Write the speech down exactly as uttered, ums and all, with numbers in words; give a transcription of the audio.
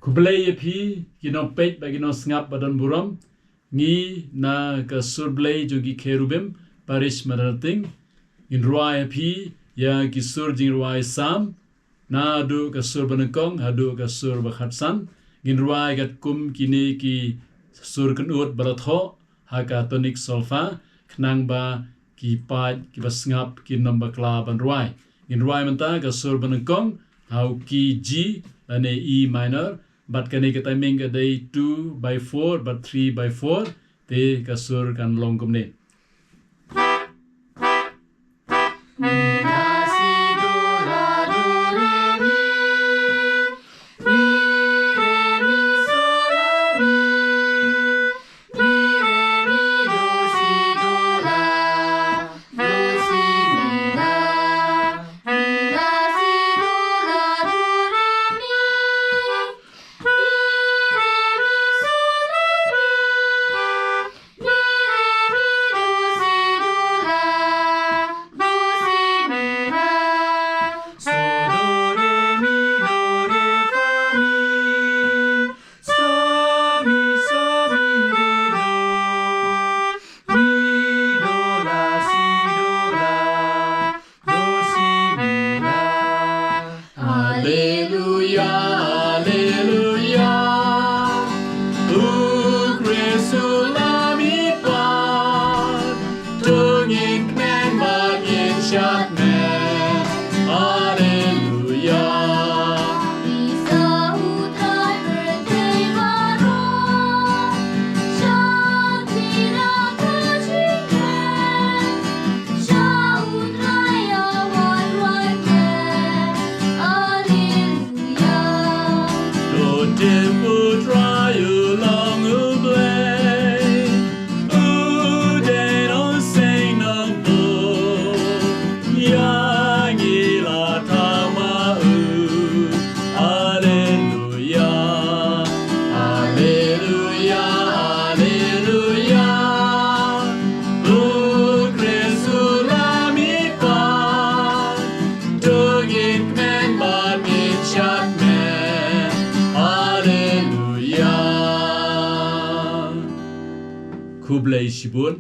Khublei ïa phi ki nongpeit bad ki nongsngap ba don burom. Ngi na ka sur Blei jong ki Kherubim, Parish Madanrting. Ngin rwai ïa phi ïa ki sur jingrwai Salm, naduh ka sur banyngkong haduh ka sur bakhatsan. Ngin rwai katkum kine ki sur kynud ba la thoh ha ka tonic solfa, khnang ba ki paid kiba sngap kin ym bakla ban rwai. Ngin rwai mynta ka sur banyngkong ha u key G lane E minor, bad kane ka timing ka dei two by four bad three by four, te ka sur kan long kumne. Alleluia, alleluia. U Khrist u la mih pat. To ngin kmen bad ngin shad met. Alleluia. Isa u Trai pyrthei baroh. Shad kita ka jingkmen. Sha u Trai ïa wan wan met. Alleluia. To tip u Trai u long u Blei. U dei nongseng nongbuh. Ïa ngi la thaw ma u. Alleluia. Alleluia, alleluia. U Khrist u la mih pat. To ngin kmen bad ngin shad met. Alleluia. Khublei shibun.